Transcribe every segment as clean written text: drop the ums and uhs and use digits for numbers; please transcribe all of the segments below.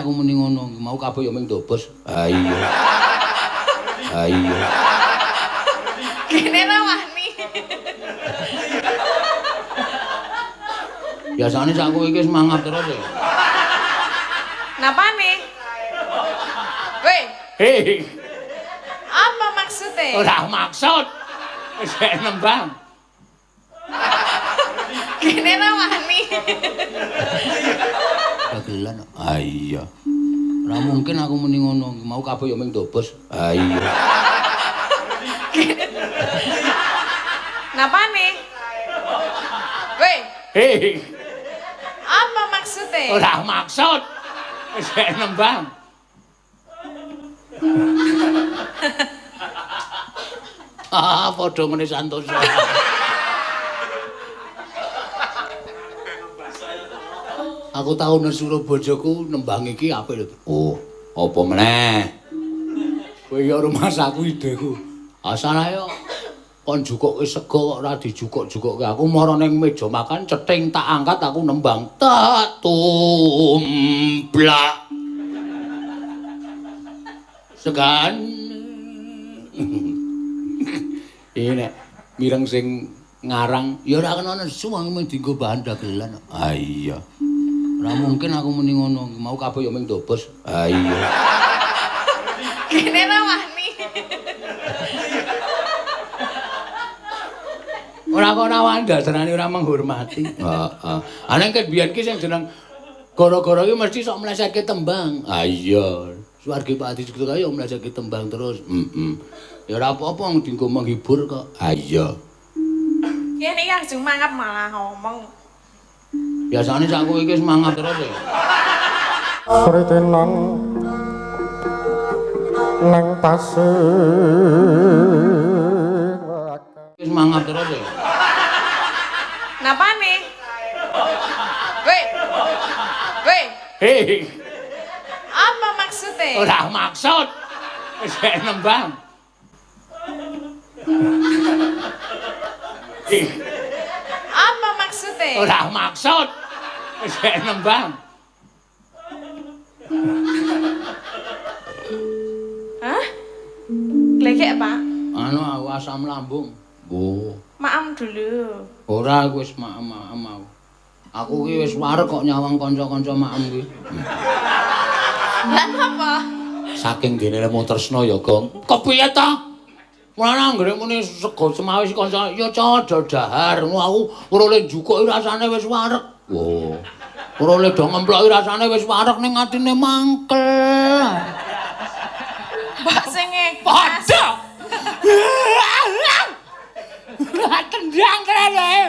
aku muni ngono, mau kabeh ya ming ndobos. Ha iya. Ha iya. Kene ra wani. Biasane sak kowe iki semangat terus ya. Napane? Weh, Hei, apa maksudnya? ora maksud. Wis nembang. Kene ra wani. Dagelan. Ha iya. Ora mungkin aku muni ngono, mau kabeh ya ming ndobos. Ha iya. Napane? Weh, Hei, apa maksudnya? ora maksud. Wis nembang. Ah, padha ngene santosa. Aku tau nesuro bojoku nembang iki apik lho. Oh, apa meneh? Kowe ya rumasaku ideku. Asal ayo kon jukuke sego kok ora dijukuk-jukukke. Aku mara ning meja makan cething tak angkat aku nembang tak tumblak. Segan. Iki nek mireng sing ngarang ya ora kena nesu wong mung dienggo bahan dagelan. Ha iya. Ora mungkin aku muni ngono, mau kabeh ya ming ndobos. Ha iya. Kene ra wani. Ora kok ora wani dasarane ora menghormati. Heeh. Ana ket biyen ki sing jeneng gara-gara ki mesti sok mlesetke tembang. Ha iya. Swargi Pak Adi Sugito kae ya mlesetke tembang terus. Heeh. Ya ora apa-apa wong dienggo menghibur kok. Ha iya. Kene iki langsung mangap malah ngomong. Biasane sak kowe iki semangat terus ya. Kritenan nang pasir Semangat terus ya. Napane? Weh. Weh, Hei, apa maksudnya? ora maksud. Wis nembang. Apa maksudnya? Ora maksud. Wis nembang. Hah? Glegek, Pak. Anu aku asam lambung. Oh. Maam dulu. Ora aku wis maem-maem aku. Aku ki wis wareg kok nyawang kanca-kanca maem kuwi. Lah apa? Saking dene lemu tresna ya, Gong. Kepiye ta? Mulane anggere muni sego semawis kanca ya do dahar. Ngono aku ora le njukuki rasane wis wareg. Oh. Ora le do ngemploki rasane wis wareg ning atine mangkel. Mbak sing ikhlas. Padha. Tendang tenan.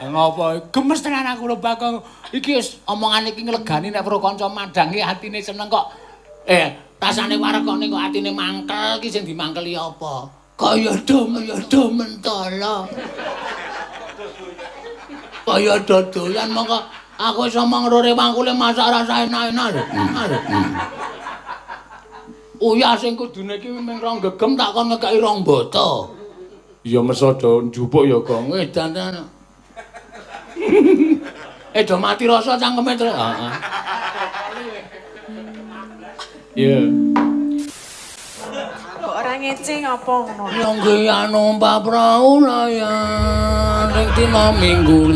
Ngopo gemes tenan aku lho Bagong. Iki wis omongan iki nglegani nek weruh kanca madang iki atine seneng kok. Rasane wareg kok ning kok atine mangkel iki sing dimangkeli apa? Kaya do do mentala. Kaya do doyan mongko aku wis omong rore wangkule masak rasa enak-enak lho. Uyah sing kudune iki mung rong gegem tak kon ngekeki rong boto. Ya meso do njupuk ya, Gong. Edan tenan. Do mati rasa cangkeme terus. Heeh. Iya. Kok ora ngece ngapa ngono? Ya nggih numpak prau layar ning dina Minggu.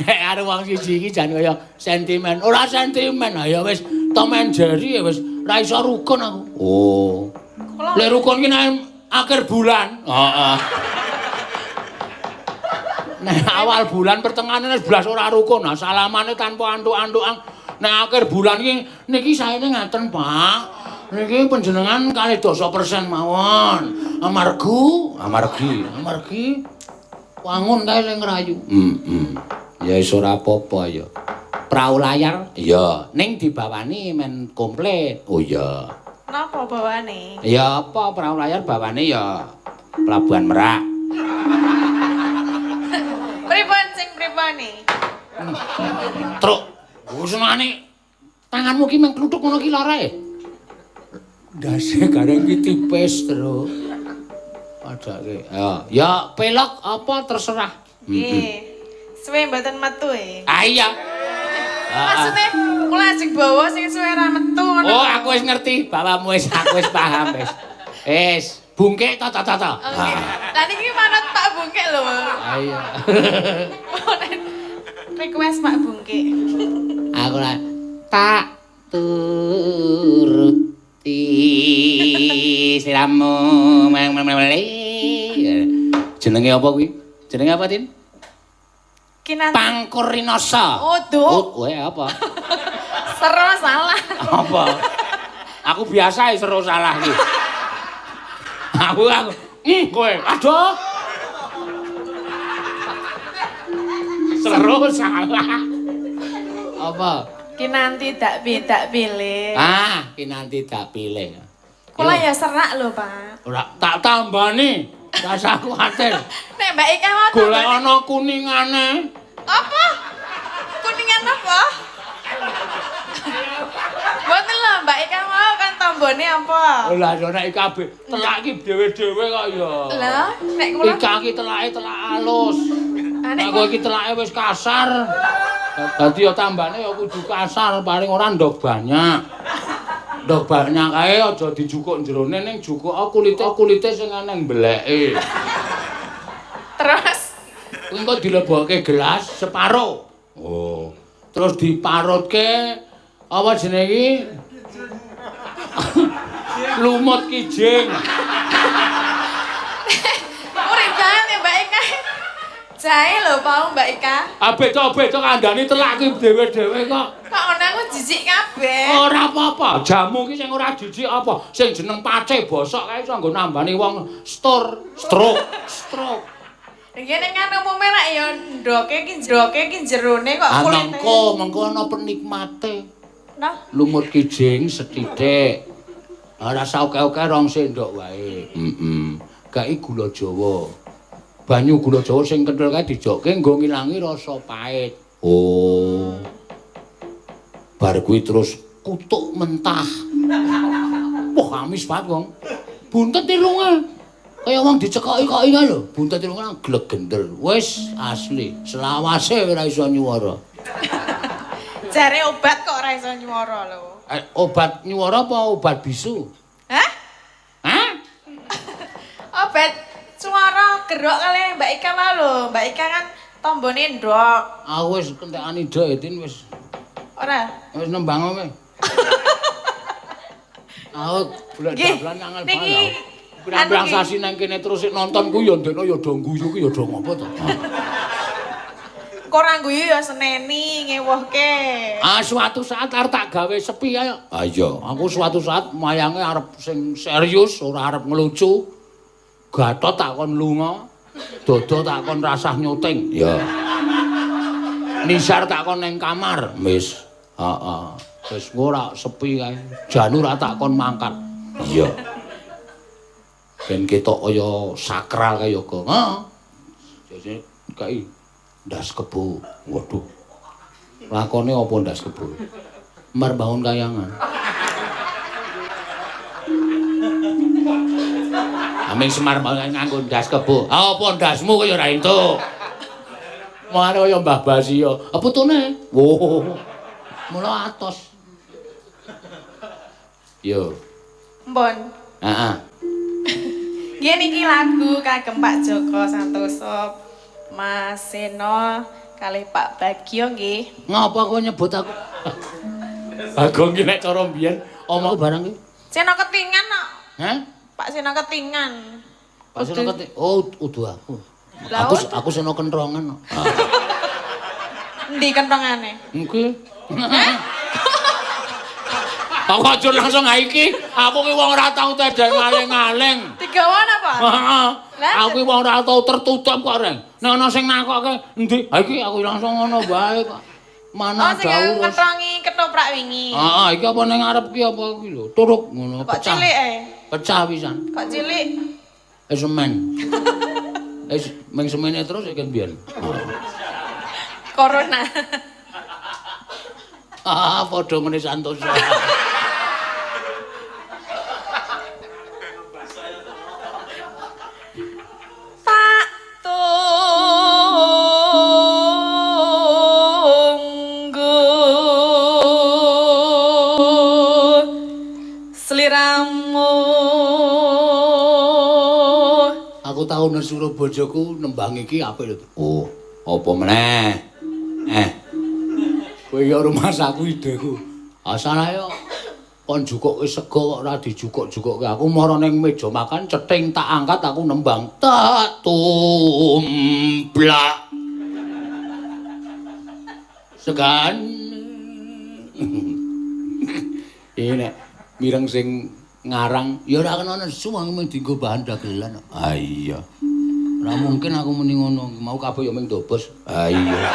Karo wong siji iki jan kaya sentimen. Ora sentimen, ya wis Tom and Jerry ya wis ora iso rukun aku. Oh. Lek rukun ki nang akhir bulan. Heeh. Nek awal bulan pertengahan wis blas ora rukun. Nah, salamane tanpa antuk-antukan. Nek akhir bulan iki niki saene ngaten, Pak. Niki panjenengan 20% mawon. Amargi wangun kae sing ngrayu. Heeh. Ya wis ora apa-apa ya. Prau layar? Iya, ning dibawani men komplit. Oh iya. Napa bawane? Ya apa prau layar bawane ya Pelabuhan Merak. Pripun sing pripune? Truk. Senengane tanganmu ki meng kluthuk ngono ki larae. Ndase gareng ki tipis, Truk. Padake. Ya, ya pelok apa terserah. Nggih. Suwe mboten metu e. Ah iya. Maksudnya kula ajeng bawa sing suwe ra metu ngono. Oh, aku wis ngerti, bawamu wis aku wis paham wis. Wis, bungkek ta ta ta ta. Oke. Lah niki manut Pak Bungkek lho. Ah iya. Request Pak Bungkek. Aku lah tak turuti sliramu mele. Jenenge apa kuwi? Jenenge apa, Tin? Kinanti. Pangkur Rinasa. Oh, duh. Oh, apa? Seru salah. Apa? Aku biasa seru salah iki. Aku kowe. Aduh. Seru salah. Apa? Kinanti tak pilih. Ah, kinanti tak pilih. Kula ya serak lho, Pak. Ora tak tambani. Rasa kuwatir. Nek Mbak Ika mau golek ana kuningane. Apa? Kuningan apa? Mboten lho, Mbak Ika mau kan tombone apa? Lah ya nek Ika telak iki dhewe-dhewe kok ya. Lah, nek kula Ika iki telake telak alus. Nek kowe iki telake wis kasar. Dadi ya tambane ya kudu kasar, paling ora ndok banyak. Ndok banyak kae aja dijukuk jerone ning jukuk kulite sing eneng bleke. Terus engko dilebokke gelas separo. Oh. Terus diparutke apa jenenge iki? Lumut kijing. Urip banget ya Mbak Ika. Jahe lho pau Mbak Ika. Ah beda-beda kandhani telak kuwi dhewe-dhewe kok. Kok ngono aku jijik kabeh. Ora apa-apa, jamu ki sing ora jijik apa? Sing jeneng pace bosok kae iso nggo nambani wong stroke. Nggih nek kan umume rak ya ndoke ki jerone kok kulite. Ah mengko ana penikmate. Nah, lumut kijing sethithik. Ora usah oke-oke rong sendok wae. Heeh. Gawe gula Jawa. Banyu gula Jawa sing kenthel kae dijokke nggo ngilangi rasa pahit. Oh. Bar kuwi terus kutuk mentah. Wah, amis banget wong. Buntet irunge. Kaya wong dicekoki-koki kae lho, buntet irunge glegender. Wis asli, selawase ora iso nyuwara. Jare obat kok ora iso nyuwara lho. Obat nyuwara apa obat bisu? Hah? Hah? Obat suara gerok kali Mbak Ika wae lho. Mbak Ika kan tombone ndok. Aku wis kentekan ide Tin wis. Ora. Wis nembang kowe. Aku golek dagelan angel banget. Pirang-pirang sasi nang kene terus nonton ku ya ndekno ya do guyu ku ya do ngopo to. Kok ora guyu ya seneni ngewuhke. Ah suatu saat arep tak gawe sepi ayo. Ah iya, aku suatu saat mayange arep sing serius ora arep ngelucu. Gatot tak kon lunga, Dodo tak kon rasah nyuting. Ya. Nisar tak kon ning kamar. Wis. Heeh. Wis ora sepi kae. Janu ora tak kon mangkat. Iya. Ben ketok kaya sakral kaya yoga. Heeh. Jane kae ndas kebo. Waduh. Lakone apa ndas kebo? Mar bangun kayangan. Aming Semar bangun nganggo ndas kebo. Ah apa ndasmu kaya ora entuk. Mare kaya Mbah Basio. Ah putune. Wo. Mula atos. Yo. Mbon. Heeh. Nggih niki lagu kagem Pak Joko Santoso, Mas Seno kalih Pak Bagio nggih. Ngapa kowe nyebut aku? Bagong ki nek cara mbiyen omong barang ki. Seno ketingan kok. Hah? Pak Seno ketingan. Pak Seno keting. Oh, udu aku. Aku Seno kentrongan kok. Endi kentrongane? Nggih. Aku aja langsung iki. Aku ki wong ora tau tedeng aling-aling. Digawa napa? Heeh. Aku ki wong ora tau tertutup kok, Reng. Nek ana sing nakokke endi? Ha iki aku langsung ngono wae kok. Mana oh, sing ngentrongi ketoprak wingi. Heeh, iki apa ning ngarep ki apa kuwi lho? Turuk ngono pecah. Kok cilik e? Pecah pisan. Kok cilik? Wis semen. Wis meng semene terus iki mbiyen. Corona. Ah, padha ngene Santoso. Aku tau nang Surabaya nembang iki apik lho. Oh, apa meneh? Kowe ya rumangsaku ideku. Asale yo kon jukuke sego kok ora dijukuk-jukukke. Aku mara ning meja makan cething tak angkat aku nembang tak tumblak. Segan. Iki nek mireng sing ngarang ya ora kena nesu wong mung dienggo bahan dagelan. Ah iya. Ora mungkin aku muni ngono, mau kabeh ya mung dobos. Ah iya.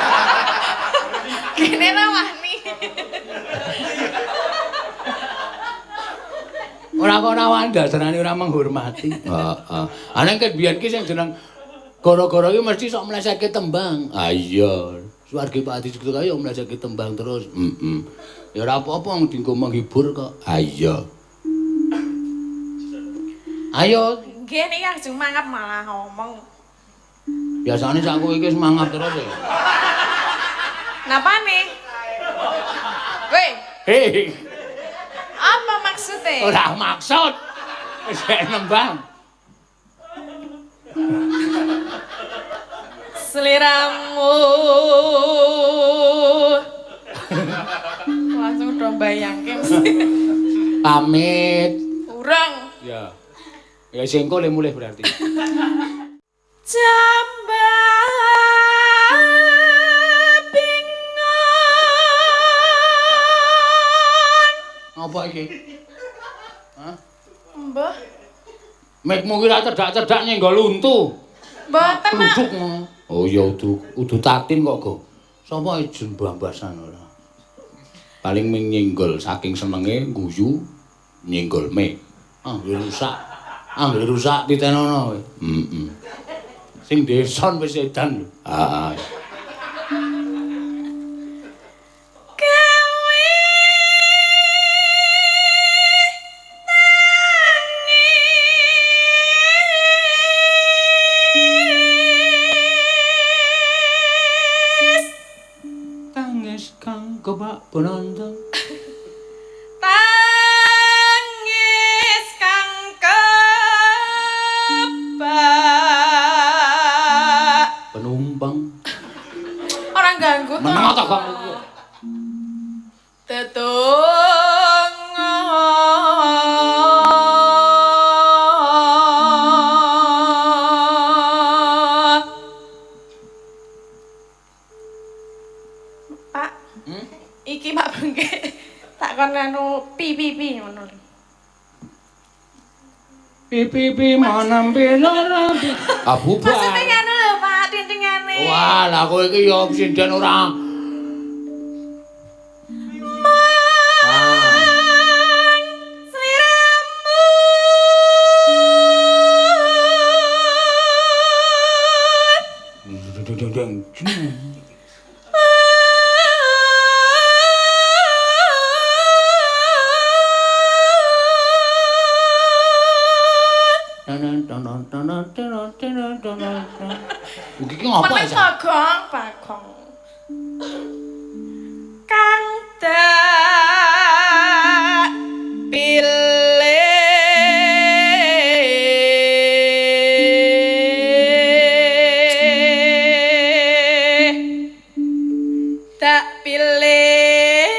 Kene ra wani. Ora kok ora wani dasarane ora menghormati. Heeh. Ana ket biyen ki sing jeneng gara-gara ki mesti sok mlesetke tembang. Ah iya. Swarga Pak Adi Sugito kae yo mlesetke tembang terus. Heeh. Ya ora apa-apa wong dienggo menghibur kok. Ah iya. Ayo. Nggih niki langsung mangap malah ngomong. Biasane sak kowe iki wis mangap terus ya. Napane? Kowe. Hei. Apa maksudnya? Ora maksud. Wis nembang. Seliramu. Langsung udah bayangke mesti. Pamit. Urang. Ya. Ya sing engko le mulih berarti. Jambak bingon. Apa iki? Hah? Mbah. Mekmu ki ra cedak-cedak nyenggol untu. Mboten, Mak. Oh iya udu tatin kok, Go. Sapa ijun bambasan ora. Paling ming nyenggol saking senenge guyu nyenggol mek. Ah, rusak. Anggere rusak titenono kowe. Heeh. Sing deson wis edan lho. Heeh. Gawe tangis. Tangis kang kebak penonton. Tangis kang kebak penumpang. Orang ganggu toh. Meneng ta kamu. Tetunggo. Pak, iki Pak Bengke tak kon anu pi pi pi ngono lho. Pi pi pi manampi lara. Ah bubar. Maksudnya ngono lho Pak, tintingane. Wah, lah kowe iki ya sinden ora. Mang sliramu. Deng deng. Iki ngapa Meneng ya? Bagong, Bagong. Kang tak pilih tak pilih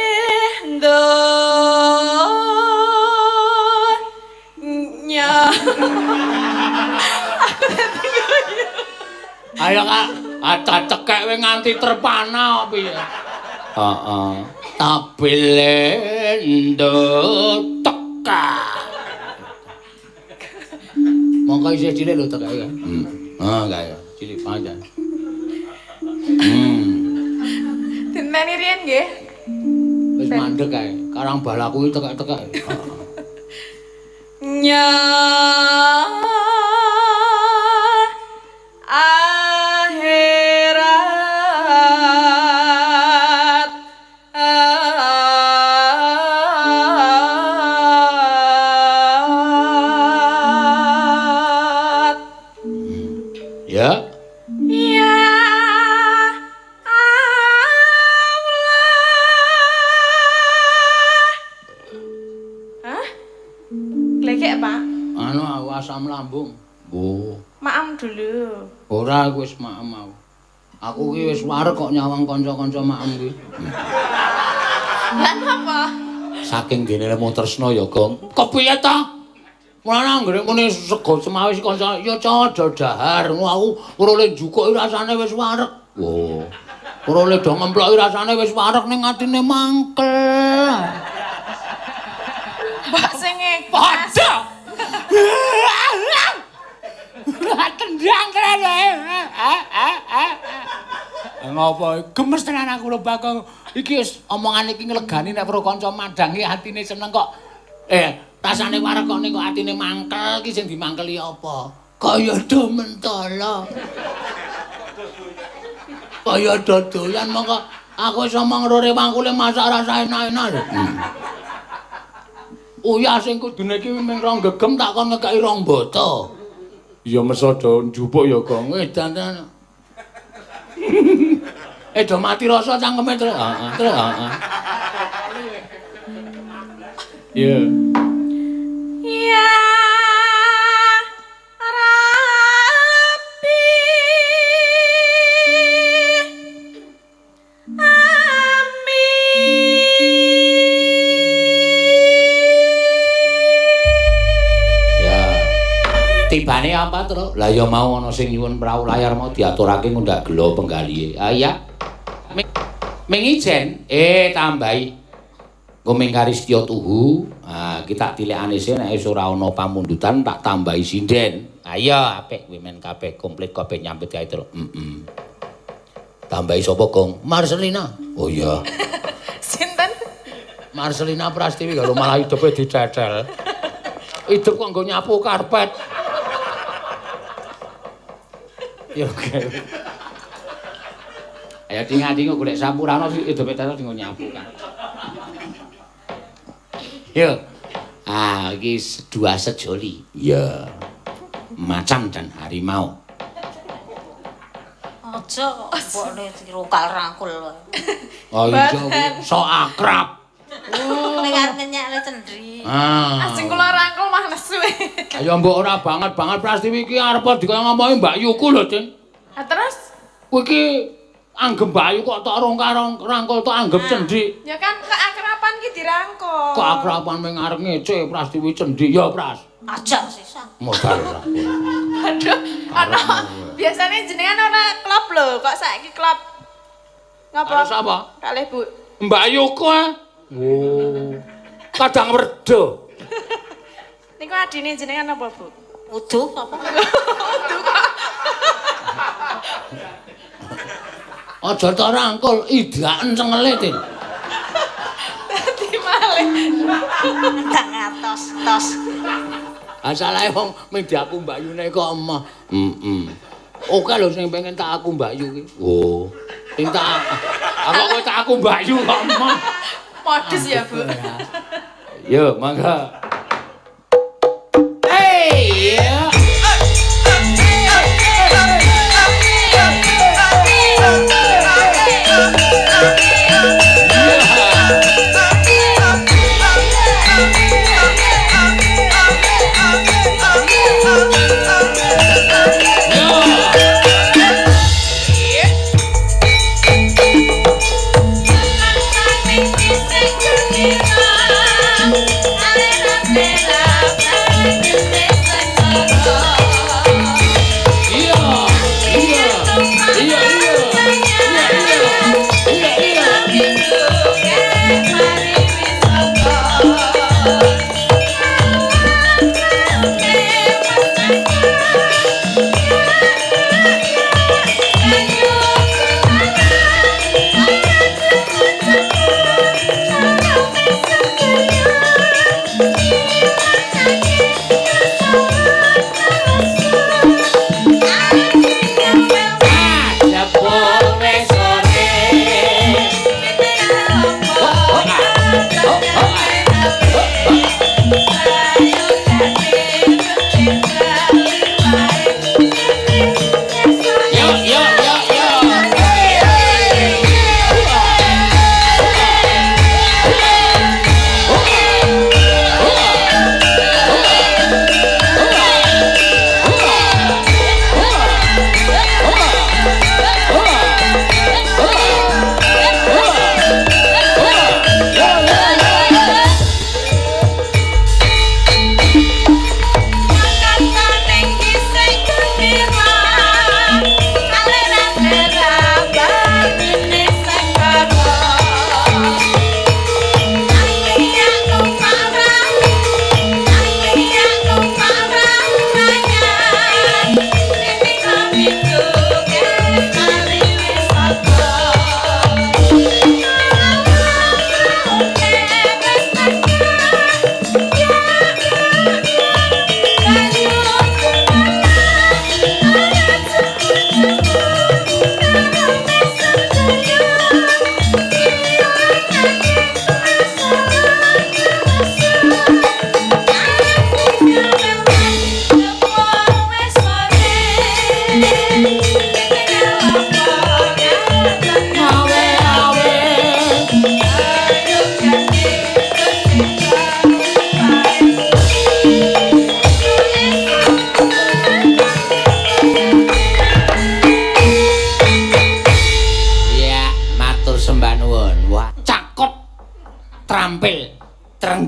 donya. Aku dadi guyu. Ayo Kak, ada cekek kowe nganti terpana piye? Heeh. Tabelendo tekak. Mongko isih cilik lho tekake kan. Heeh, kae. Cilik banget. Dinteni riyen nggih. Wis mandek kae. Karang balaku iki tekek-tekek. Nya akhirat. Ya. Ya Allah. Hah? Glegek, Pak. Anu aku asam lambung. Oh. Maem dulu. Ora aku wis maem aku. Aku ki wis wareg kok nyawang kanca-kanca maem ki. Lah napa? Saking dene lemu tresna ya, Gong. Kepiye ta? Mulane anggere muni sego semawis kanca ya do dahar. Aku ora le njukuki rasane wis wareg. Oh. Ora le do ngemploki rasane wis wareg ning atine mangkel. Mbak sing ikhlas. Padha. Tendang tenan wae. Ngopo gemes tenan aku lho Bagong. Iki wis omongan iki nglegani nek weruh kanca madang iki atine seneng kok. Rasane wareg kok ning kok atine mangkel iki sing dimangkeli apa? Kaya do mentala. Kaya do doyan mongko aku wis omong rore wangkule masak rasa enak-enak lho. Uyah sing kudune iki mung rong gegem tak kon ngekeki rong boto. Ya meso do njupuk ya, Gong. Edan. Do mati rasa cangkeme terus. Heeh, terus heeh. Iya. Ya Rabbi Amin. Ya. Tibane apa, Tru? Lah ya mau ana sing nyuwun prau layar mau diaturake ngundhak gela penggalihe. Ah iya. Ming ijen, tambahi. Engko ming kari setya tuhu. Ah, iki tak tilekane sik nek wis ora ana pamundutan tak tambahi sinden. Ah iya, apik kuwi men kabeh komplit kabeh nyampit kae, Tru. Heeh. Tambahi sapa, Gong? Marcelina. Oh iya. Sinten? Marcelina Prastiwi kalau malah hidupe dicecel. Hidup kok nggo nyapu karpet. Ya oke. Ayo ding-ding golek sampurana hidupe tetel nggo nyapu kan. Yo. Ah, iki dua sejoli. Iya. Macan dan harimau. Aja kok mbokne dirokal rangkul. Oh iya, sok akrab. Ning arep nyenyekne cendri. Ah. Asing kula rangkul mah nesu. Ayo mbok ora banget-banget Prastiwi iki arep dikaya ngomongi Mbak Yuku lho, Din. Ha terus? Kowe iki anggem Mbak Ayu kok tok rangkul tok anggem cendhi. Ya kan keakraban ki dirangkul. Keakraban ming arep ngece Prastiwi cendhi ya, Pras. Aja sisan. Modal ora. Aduh, ana biasane jenengan ora klub lho, kok saiki klub. Ngapa? Karo sapa? Kalih Bu. Mbak Yuku. Oh. Kadang werdo. Niku adine jenengan apa, Bu? Uduh apa? Uduh kok. Aja tok rangkul, idaken cengele, Tin. Dadi malih. Ndang atos tos. Asalahe wong ming diaku Mbak Yune kok emoh. Heeh. Oke lho sing pengen tak aku Mbak Yu ki. Oh. Sing tak aku kok tak aku Mbak Yu kok emoh. Modus ya, Bu. Yo, mangga. Hey, yeah.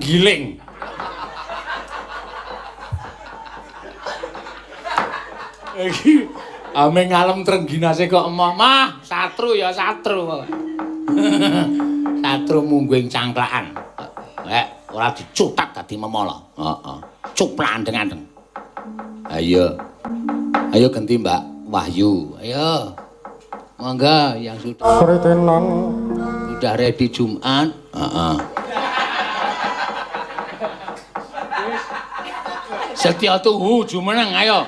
Trenggiling. Iki ame ngalem trengginase kok emoh. Mah, satru ya satru. Satru mungguing cangklakan. Nek ora dicutak dadi memala. Heeh. Cuplak andeng-andeng. Ayo. Ayo ganti Mbak Wahyu. Ayo. Monggo yang sudah sudah ready Jumat. Heeh. Setia tuhu jumeneng ayo.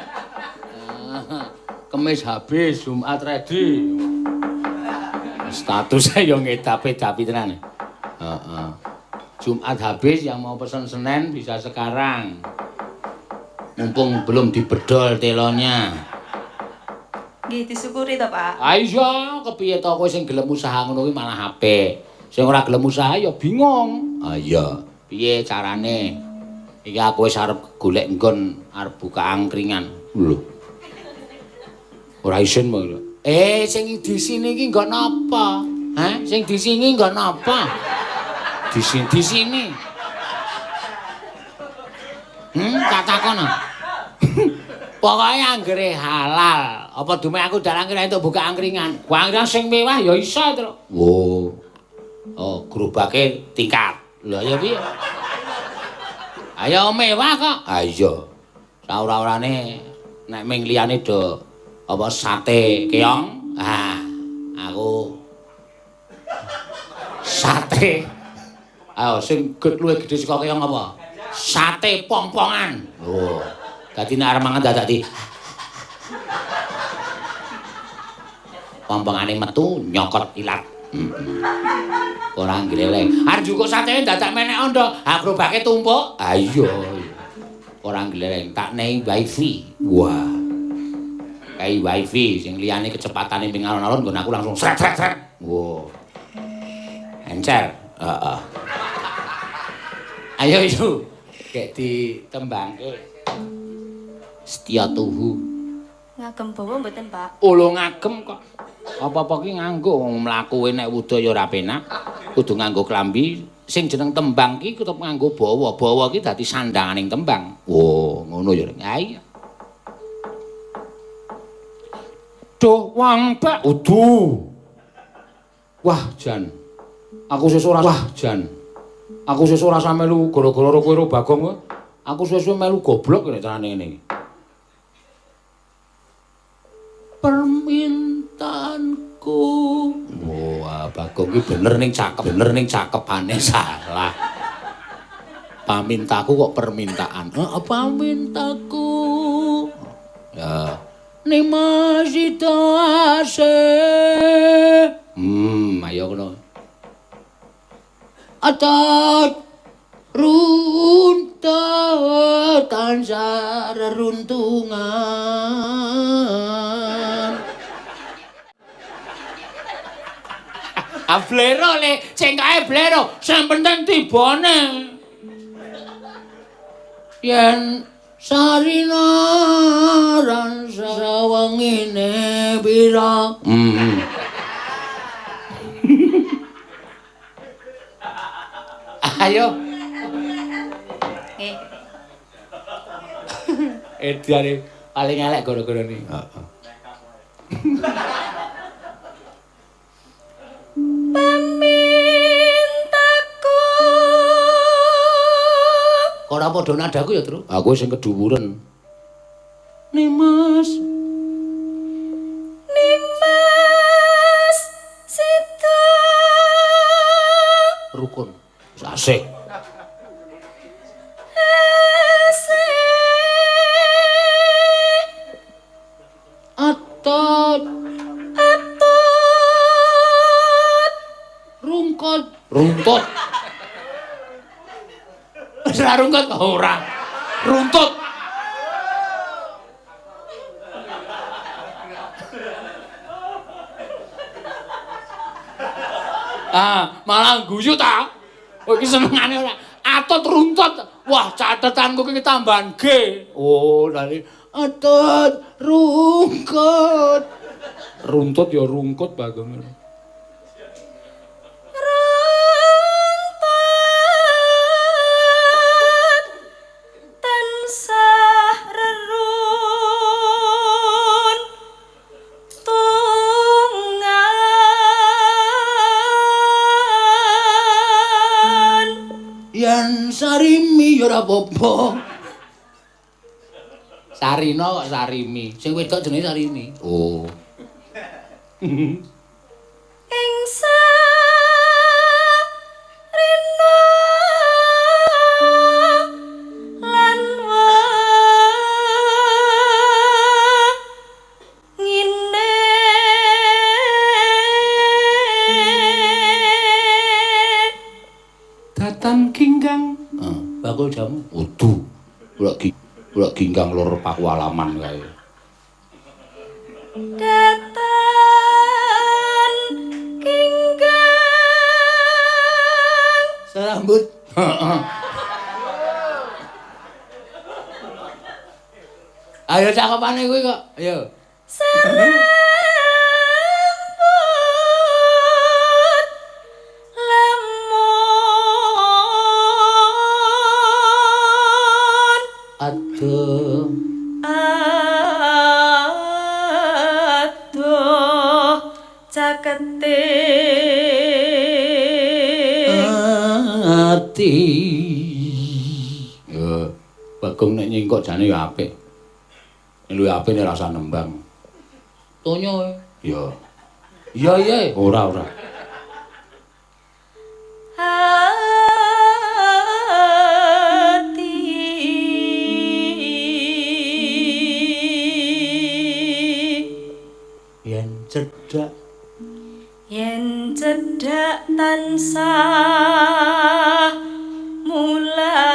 Kemis habis, Jumat ready. Statusnya yo ngedapi-dapi tenan. Heeh. Jumat habis, yang mau pesan Senin bisa sekarang. Mumpung belum dibedol telonya. Nggih disyukuri to, Pak. Ah iya, kepiye to kowe sing gelem usaha ngono kuwi malah apik. Sing ora gelem usaha ya bingung. Ah iya, piye carane? Iki aku wis arep golek nggon arep buka angkringan. Lho. Ora isin mong. Sing di sini iki nggon apa? Hah? Sing di sini nggon apa? Di sini, di sini. Tak takon. Pokoke anggere halal. Apa dume aku dalang kira entuk buka angkringan. Angkringan sing mewah ya iso, Tru. Wo. Oh, gerobake tingkat. Lha ya piye? Ayo mewah kok. Ha iya. Saora-orane nek ming liyane do apa sate keong? Ah, aku sate. Ayo sing luwih gedhe saka keong apa? Sate pong-pongan. Oh. Dadi nek arep mangan dadak di pong-pongane metu nyokot ilat. Heeh. Ora ngleleng. Arep njukuk satene dadak menek ondo, ha gerobake tumpuk. Ha iya. Ora ngleleng, tak nei wifi. Wah. Kai wifi sing liyane kecepatane ping alon-alon nggon aku langsung sret sret sret. Wah. Encer. Heeh. Ayo isu. Gek ditembangke. Setia tuhu. Ngagem bawa mboten, Pak? Oh, lho ngagem kok. Apa-apa ki nganggo wong mlakuwe nek wuda ya ora penak. Kudu nganggo klambi. Sing jeneng tembang ki tetep nganggo bawa. Bawa ki dadi sandanganing tembang. Oh, ngono ya. Ha iya. Duh, wong Pak udu. Wah, jan. Aku sesuk ora wah, jan. Aku sesuk ora melu gara-gara kowe karo Bagong. Aku suwe-suwe melu goblok nek carane ngene iki. Permintaanku. Wah, Bagong ki bener ning cakep, bener ning cakepane salah. Pamintaku kok permintaan. Heeh, pamintaku. Ya. Nima sitase. Ayo ngono. Atat runtuh tansah reruntungan. Ah blero le, cengkae blero, sing penting tibane. Yen sarina ran sawengine pira. Ayo. Nggih. Ediane paling elek gara-gara ni. Heeh. Pamintaku. Kok ora padha nadaku ya, Tru? Aku sing keduwuren. Nimas. Nimas sida. Rukun. Asik. Atot. Atot. Rungkut. Runtut. Ora rungkut ora. Runtut. Ah, malah guyu ta. Kowe iki senengane ora. Atut runtut. Wah, catetanku iki tambahan G. Oh, dari atut rungkut. Runtut ya rungkut Bagong. Runtut. Ora apa-apa. Sarina kok Sarimi. Sing wedok jenenge Sarimi. Oh. Ing Sarina lan wengine Datan Ginggang. Bakul jamu. Udu. Golek ginggang lor Pakualaman kae. Datan Ginggang. Serambut. Heeh. Ayo cakepane kuwi kok. Ayo. Serambut lemun. Aduh. Aduh cakete ati. Ya, Bagong nek nyingkok jane ya apik. Luwih apik nek rasa nembang. Tonyo. Ya. Iya, iya. Ora, ora. Ati. Yen cedhak, yen cedhak tansah mulat.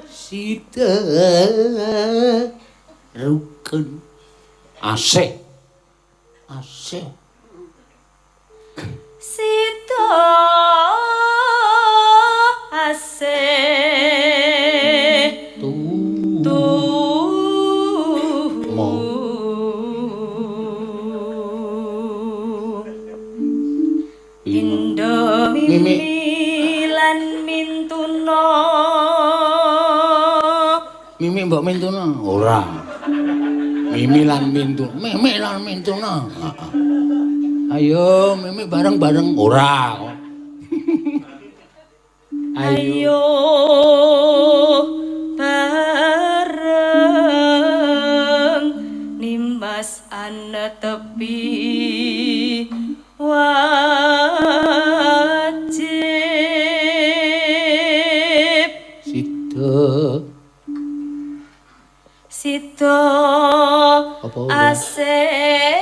Sida rukun. Asih. Asih. Sida asih. Tu. Tu. Mo. Indo Mimi. mimi lan mintuna. Mimi mbok mintuna? Ora. Mimi lan mintuna. Mimi lan mintuna. Heeh. Ayo mimi bareng-bareng. Ora. Ayo. Ayo bareng nimbas anetepi wajib. Sida. Sida Apa ora? asih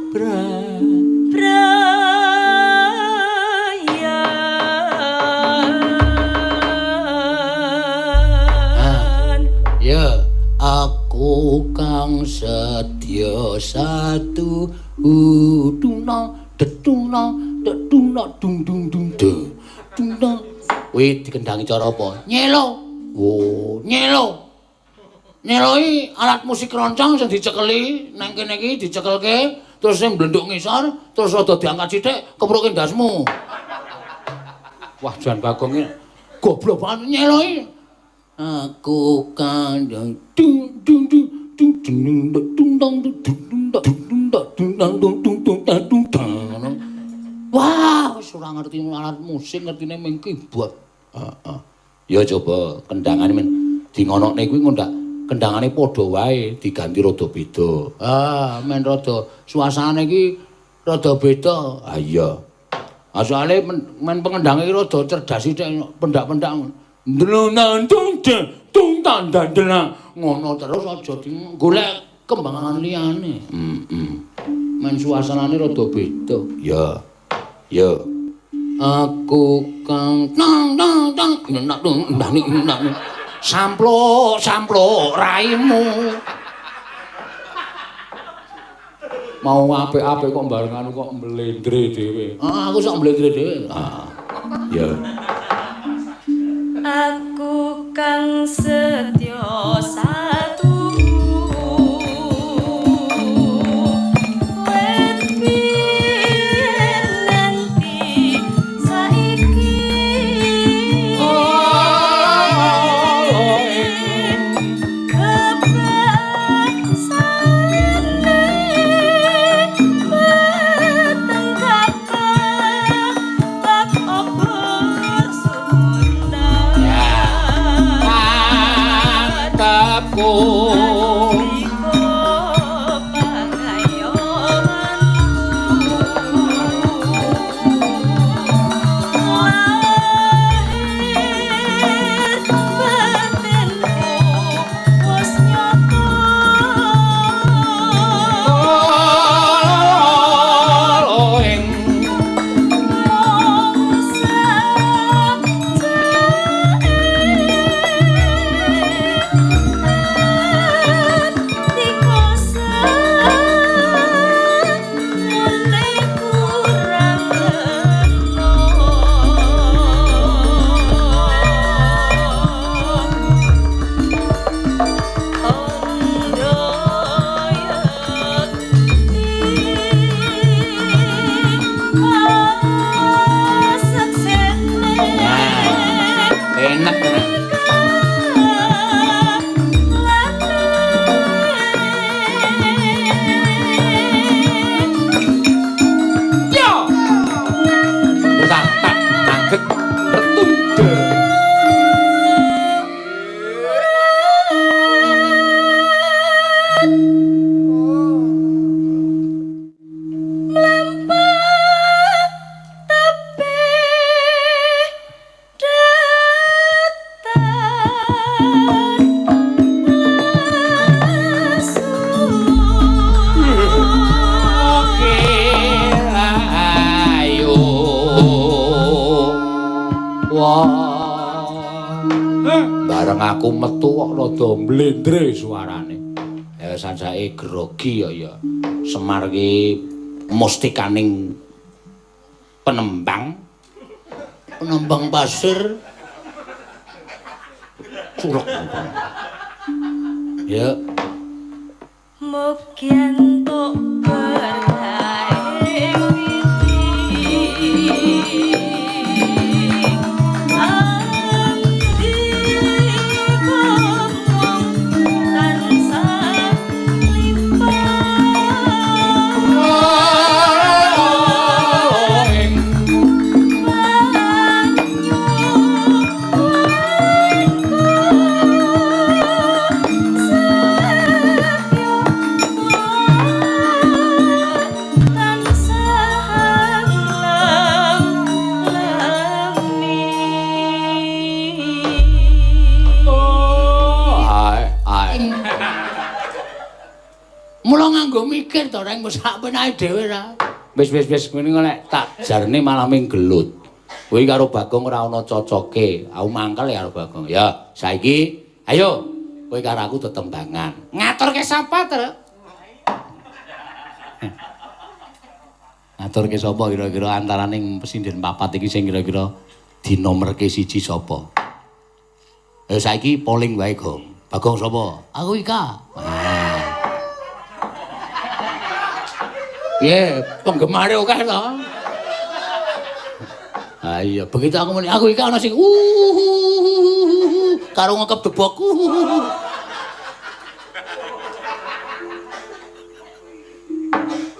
Bra. Brayan. Ya, aku kang sedya satu uduna detuna detuna dung dung dung de tuna. Kuwi dikendangi cara apa? Nyelo. Oh, nyelo. Nyelo iki alat musik keroncong sing dicekeli nang kene iki dicekelke terus sing mblenduk ngisor terus rada diangkat sithik kepruke ndasmu. Wah, Jan Bagong iki goblok banget nyelo iki. Aku kandang dung dung dung dung dung dung dung dung dung dung dung dung dung dung dung dung dung. Wah, wis ora ngerti alat musik, ngertine mung keyboard. Heeh. Ya coba kendangane men di ngonokne kuwi ngondak kendangane padha wae diganti rada beda. Ah, men rada suasane iki rada beda. Ah iya. Ah soalé men pengendange iki rada cerdas sithik pendak-pendak. Ndlunang dung dung tandandena ngono terus aja golek kembangan liyane. Heeh. Men suasanane rada beda. Ya. Ya. Aku kang nang nang nang nang nang nang samplok samplok raimu. Mau apik-apik kok bareng anu kok mlendre dhewe. Ah, aku sok mlendre dhewe. Ah. Ya. Aku kang setya satu wet biyen nanti saiki kebasane Bareng aku metu kok rada mlendre suarane. Ya sajake grogi ya ya. Semar ki mustikaning penembang. Penembang pasir. Curug. Ya. Mugi entuk berkahe widi. Mula nganggo mikir to reng wis sak penae dhewe ra. Wis wis wis ngene nek tak jarne malah ming gelut. Kowe karo Bagong ora ana cocoke. Aku mangkel ya karo Bagong. Ya, saiki ayo kowe karo aku tetembangan. Ngaturke sapa, Truk? Ngaturke sapa kira-kira antaraning pesinden papat iki sing kira-kira dinomerke siji sapa? Ayo saiki polling wae, Gong. Bagong sapa? Aku Ika. Piye, penggemare akeh to? Ha iya, begitu aku muni, aku iki ana sing karo ngekep debok.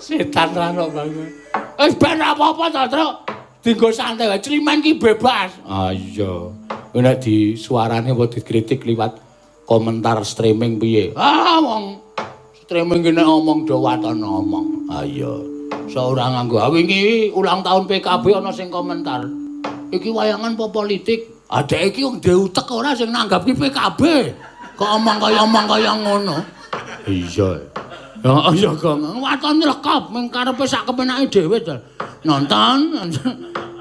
Setan ra ono bangun. Wis ben apa-apa to, Truk. Dinggo santai wae, Climen ki bebas. Ah iya. Nek di suarane apa dikritik liwat komentar streaming piye? Ah wong streaming ki nek omong do waton ngomong. Ah iya. Ora nganggo. Wingi ulang tahun PKB ana sing komentar. Iki wayangan apa politik? Adek iki wong duwe utek ora sing nanggap ki PKB. Kok omong kaya ngono. Iya. Ya iya Gong. Waton lekap mung karepe sak kepenake dhewe to. Nonton.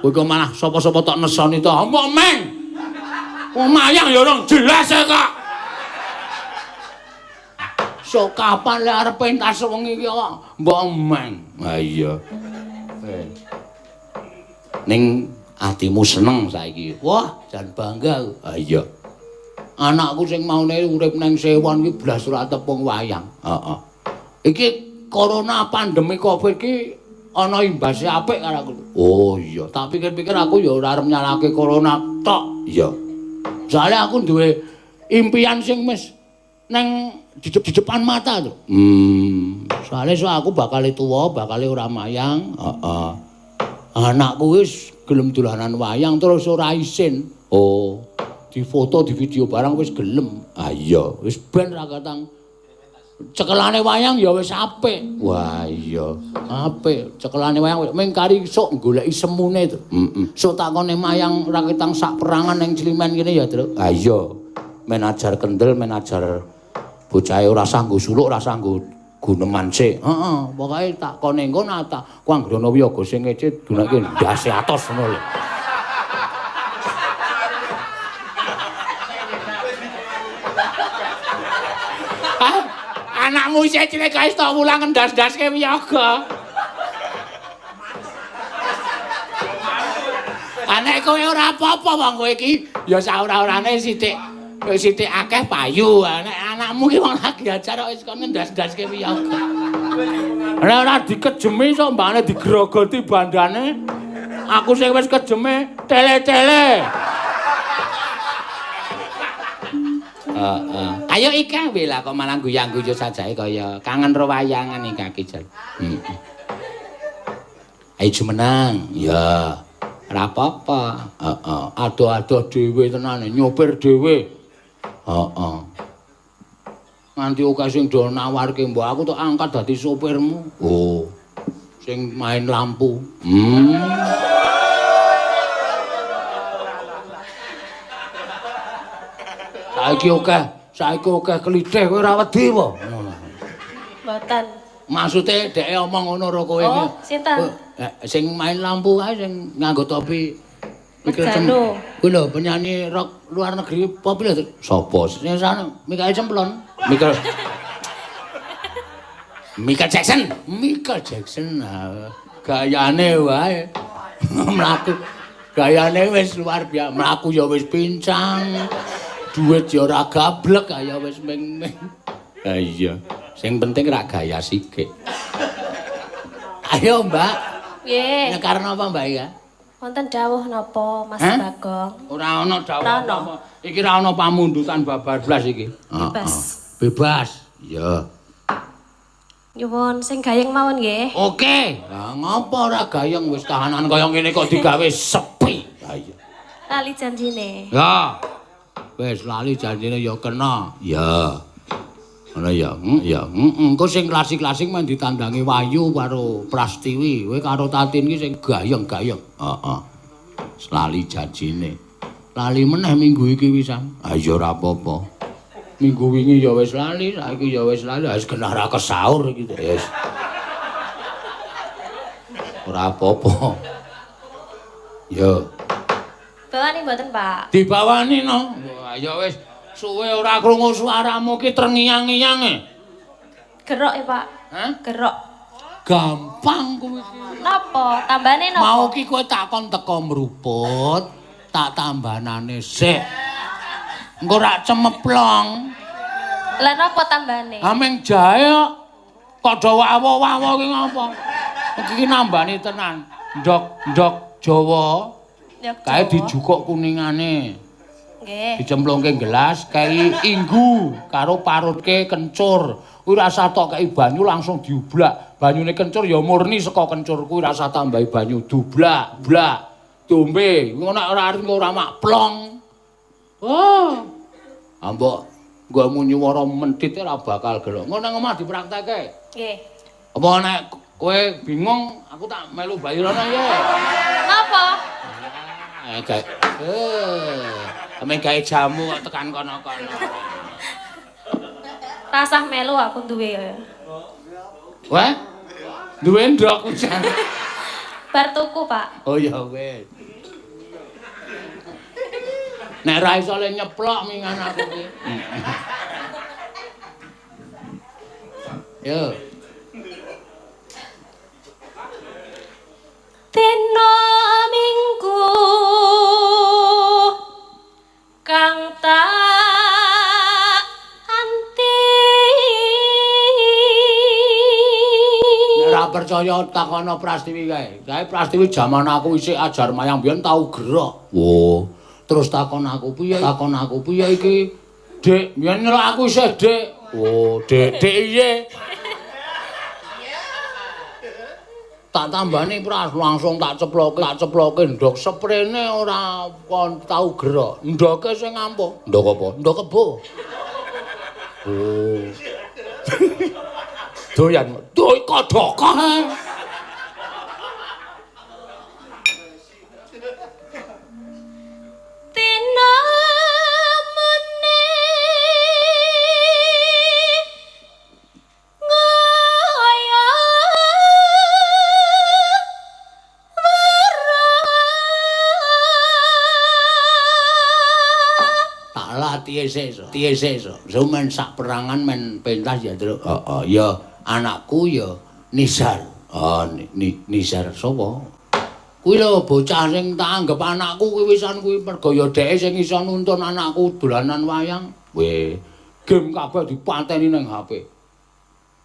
Kowe kok malah sapa-sapa tok nesoni to. Mbok meng. Wong mayang ya ora jelas e kok. So kapan lek arep pentas wengi iki kok mbok meng. Ha iya. Ning atimu seneng saiki. Wah, jan bangga aku. Ha iya. Anakku sing maune urip nang Sewon iki blas ora tepung wayang. Heeh. Iki corona pandemi Covid iki ana imbase apik karo aku. Oh iya, tak pikir-pikir aku ya ora arep nyalahke corona tok. Iya. Soale aku duwe impian sing wis nang di depan mata to. Soale so aku bakal tuwa, bakal ora mayang. Heeh. Anakku wis gelem dolanan wayang terus ora isin. Oh, di foto, di video barang wis gelem. Ah iya, wis ben ra katang cekelane wayang ya wis apik. Wah iya, apik. Cekelane wayang ming kari sok goleki semune to. Heeh. Sok takone mayang ra ketang sak perangan ning Climen kene ya, Truk. Ah iya. Men ajar kendel, men ajar bocahe ora sah nggo suluk, ora sah nggo guneman sik. Heeh, pokoke tak kone engko tak ku anggere ana wiyaga sing ngece dunake ndase atos ngono lho. Anakmu isih cilik kae tok wulang ndas-ndaske wiyaga. Anek kowe ora apa-apa wong kowe iki ya saora-orane sithik sithik akeh payu. Nek anakmu ki wong lagi ajar kok wis kon ndas-ndaske wiyaga. Nek ora dikejemi sok mbane digrogoti bandane. Aku sing wis kejeme tele-tele. Heeh. Ayo Ika lah kok malah guyang-guyu sajake kaya kangen ro wayangan Ika ki jan. Heeh. Ayo jumeneng. Ya. Ora apa-apa. Heeh. Ado-ado dhewe tenane, nyopir dhewe. Heeh. Nganti akeh sing do nawarke mbok aku tok angkat dadi sopirmu. Oh. Sing main lampu. Saiki akeh klithih kowe ora wedi apa? Ngono. Mboten. Maksude dheke omong ngono ro kowe iki. Oh, sinten? Sing main lampu kae sing nganggo topi Michael Jano. Kuwi lho penyanyi rock luar negeri pop lho. Sopo? Sing sana Michael Cemplon. Michael Michael Jackson. Michael Jackson. Gayane wae. Mlaku. Gayane wis luar biasa. Mlaku ya wis pincang. Duit ya ora gablek kaya wis ming-ming. Ha iya. Sing penting rak gaya sikik. Ayo, Mbak. Nggih. Nyekar napa, Mbak ya? Wonten dawuh napa, Mas Bagong? Ora ana dawuh apa. Iki ora ana pamundutan babar blas iki. Bebas. Bebas. Iya. Nyuwun sing gayeng mawon nggih. Oke. Lah ngapa ora gayeng wis kahanan kaya ngene kok digawe sepi. Ha iya. Lali janjine. Ya. Wis lali janjine ya kena. Ya. Ngono ya. Ya. Engko sing klasik-klasik men ditandangi Wahyu karo Prastiwi. Kowe karo Tatin iki sing gayeng-gayeng. Heeh. Lali janjine. Lali meneh minggu iki wisan. Ha iya ora apa-apa. Minggu wingi ya wis lali, saiki ya wis lali. Wis genah ra kesaur iki. Wis. Ora apa-apa. Ya. Bawani mboten, Pak? Dibawani no. Wah, ya wis suwe ora krungu suaramu ki terngiang-ngiang e. Gerok e, Pak. Hah? Gerok. Gampang kuwi ki. Napa? Tambane napa? Mau ki kowe takon teko mruput, tak tambanane sik. Engko rak cemeplong. Lah napa tambane? Ha ming jahe kok. Kok do wawa-wawa ki ngapa? Iki nambani tenan. Ndok-ndok Jawa. Kae dijukuk kuningane. Nggih. Dicemplungke gelas, kei inggu karo parutke kencur. Kuwi rasa tok kei banyu langsung diublak. Banyune kencur ya murni saka kencur kuwi rasa tambahi banyu dublak, blak. Dombe, ngono nek ora arep ora mak plong. Oh. Ambok nggonmu nyuwara mentit ora bakal gelok. Ngono nang omah dipraktekke. Nggih. Apa nek kowe bingung, aku tak melu bayirono ya. Napa? Gawe. Gawe jamu kok tekan kono-kono. Rasah melu aku duwe ya. Wah? Duwe ndok pisan. Bar tuku, Pak. Oh ya wis. Nek ra iso le nyeplok mingan aku ki. Yo. Dina Minggu kang tak anti. Nek ra percaya takono Prastiwi kae. Kae Prastiwi jaman aku isih ajar mayang biyen tau gerok. Wo. Terus takon aku piye? Takon aku piye iki? Dik, biyen nyeluk aku isih Dik. Oh, Dik, Dik piye? Tak tambani Pras langsung tak ceploke ndok sprene ora kon tau gerok. Ndoke sing ngampuh. Ndok apa? Ndok kebo. Oh. Doyan. Doy kodhoko. Dina mene ngaya Tiye sesuk. Sumen sak perangan men pentas ya, Truk. Heeh, ya anakku ya Nizar. Oh, Nizar sapa? Kuwi lho bocah sing tak anggep anakku kuwi wisan kuwi mergo ya dheke sing iso nuntun anakku dolanan wayang. Weh, game kabeh dipateni ning HP.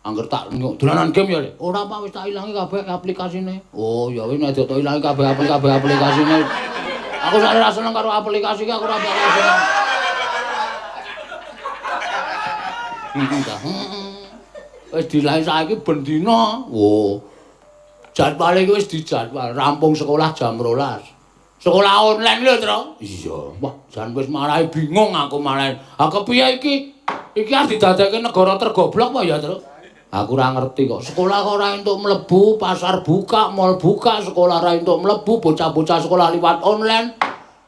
Angger tak dolanan game ya, Lek. Ora apa wis tak ilangi kabeh aplikasine. Oh, ya wis nek tak ilangi kabeh aplikasine. Aku sak ora seneng karo aplikasi iki, aku ora bakal seneng. Wis dilahi saiki ben dina. Wo. Jadwale iki wis dijadwal, rampung sekolah jam 12. Sekolah online lho, Tru. Iya. Wah, jan wis marahi bingung aku marahi. Ha kepiye iki? Iki arep didadekke negara tergoblok apa ya, Tru? Aku ora ngerti kok. Sekolah kok ora entuk mlebu, pasar buka, mall buka, sekolah ora entuk mlebu, bocah-bocah sekolah liwat online.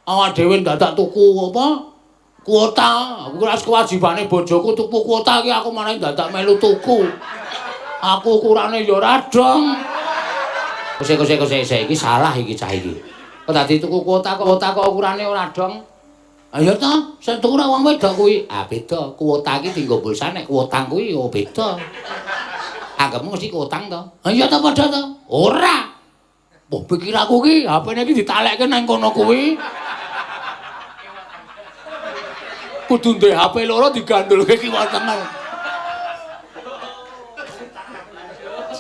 Awak dhewe dadak tuku apa? Kuota. Aku ora kewajibane bojoku tuku kuota iki aku malah dadak melu tuku. Aku ukurane ya ora dong. Kose iki salah iki cah iki. Kok dadi tuku kuota kok ukurane ora dong. Ayo to, sing tuku ora wong wedok kuwi. Ah beda, kuota iki dienggo pulsa nek kuotang kuwi yo beda. Anggepmu mesti kuotang to. Ha iya to padha to. Ora. Wah pikiraku ki HP-ne iki ditalekke nang kono kuwi. Kudu ndek HP loro digandulke kiwa tengen.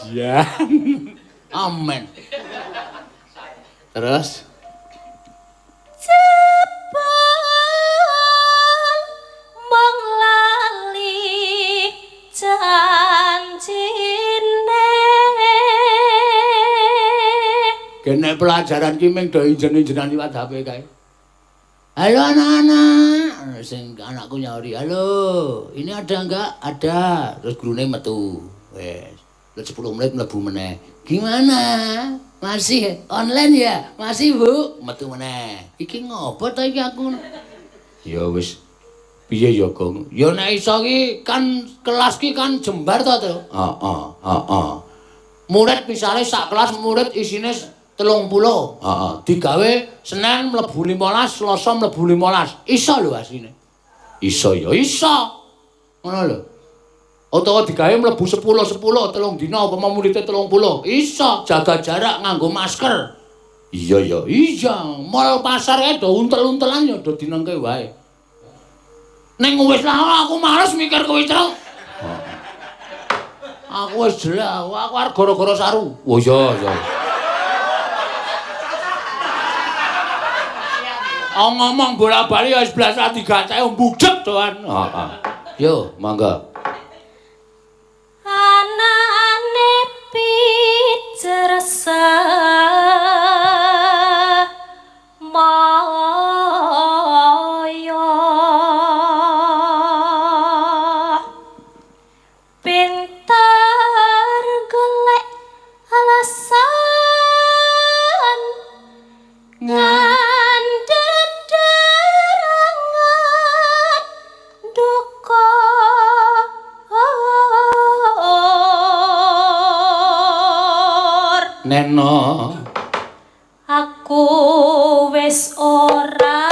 Jan. Amin. Terus jebul mung lali janjine. Kene pelajaran ki ming do injen-injenan liwat HP kae. Halo anak-anak, sing anakku nyauri, halo, ini ada enggak? Ada. Terus gurune metu. Wes, 10 menit mlebu meneh. Gimana? Masih online ya? Masih, Bu? Metu meneh. Iki ngopo ta iki aku? Ya wis. Piye ya, Gong? Ya nek iso ki kan kelas ki kan jembar to, Tru? Heeh, heeh. Murid misale sak kelas murid isine 30. Heeh. Digawe Senin mlebu 15, Selasa mlebu 15. Iso lho asline. Iso ya iso. Ngono lho. Utawa digawe mlebu 10 10 3 dina apa muridé 30. Iso jaga jarak nganggo masker. Iya ya, iya. Mall pasar kae do untel-untelan ya do dinengke wae. Ning wis lah aku males mikir kowe, Truk. Aku wis jelas, aku arep gara-gara saru. Oh iya, iya. Ngomong bola-bali ya 11 digateke mbudhek doan. Heeh. Yo, mangga. Anane picersa maya pinter golek alasan Neno aku wis ora.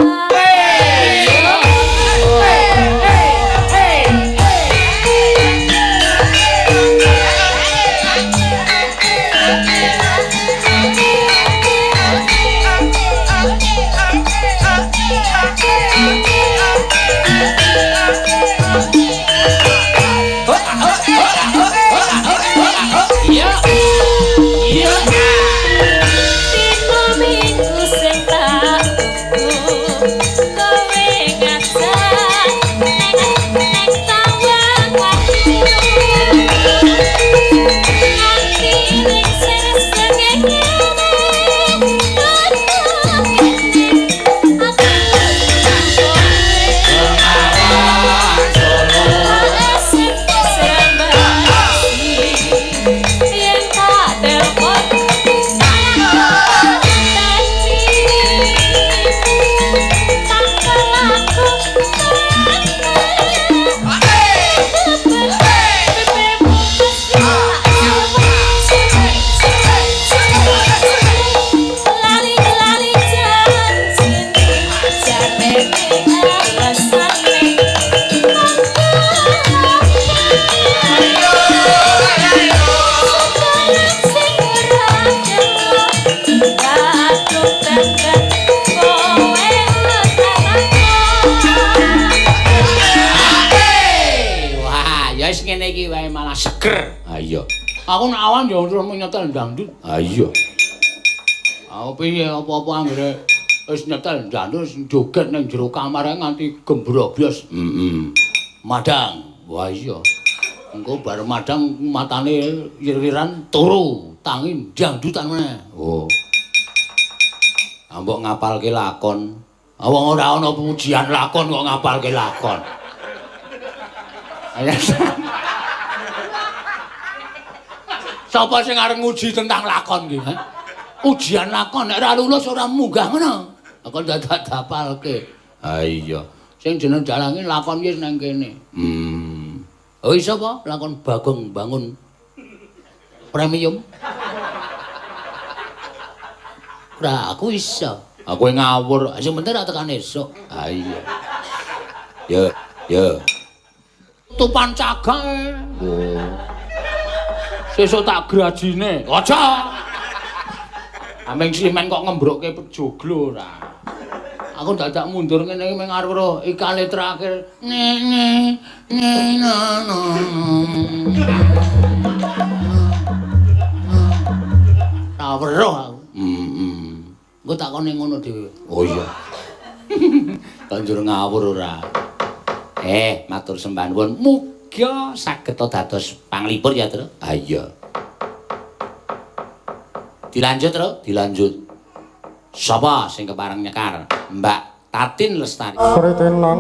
Seger. Ha iya. Aku nek awan ya terus nyetel dangdut. Ha iya. Aku piye apa-apa anggere wis nyetel dangdut joget ning jero kamar nganti gembrobyos. Heeh. Madang. Wah iya. Engko bar madang matane wir-wiran turu, tangi dangdutan meneh. Oh. Mbok ngapalke lakon. Wong ora ana pujian lakon kok ngapalke lakon. Ayo. Sapa sing arep nguji tentang lakon ki, ha? Ujian lakon nek ora lulus ora munggah ngono. Aku dadak dapalke. Ha iya. Sing jeneng dalange lakon ki nang kene. Oh iso apa? Lakon Bagong Bangun Premium. Ora, aku iso. Aku ngawur. Sing penting ra tekan esuk. Ha iya. Yo, yo. Tupan cagak. Oh. Sesuk tak grajine. Aja. Ameng simen kok ngembrokke joglo ora. Aku dadak mundur ngene iki meng arep ro ikale terakhir. Ne ne ne na na. Ra weruh aku. Heeh. Engko takone ngono dhewe. Oh iya. Banjur ngawur ora. Matur sembah nuwun. Muga saged dados panglipur ya, Tru. Ha iya. Dilanjut, Tru, dilanjut. Sapa sing kepareng nyekar? Mbak Tatin Lestari. Kritenan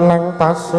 nang pasir.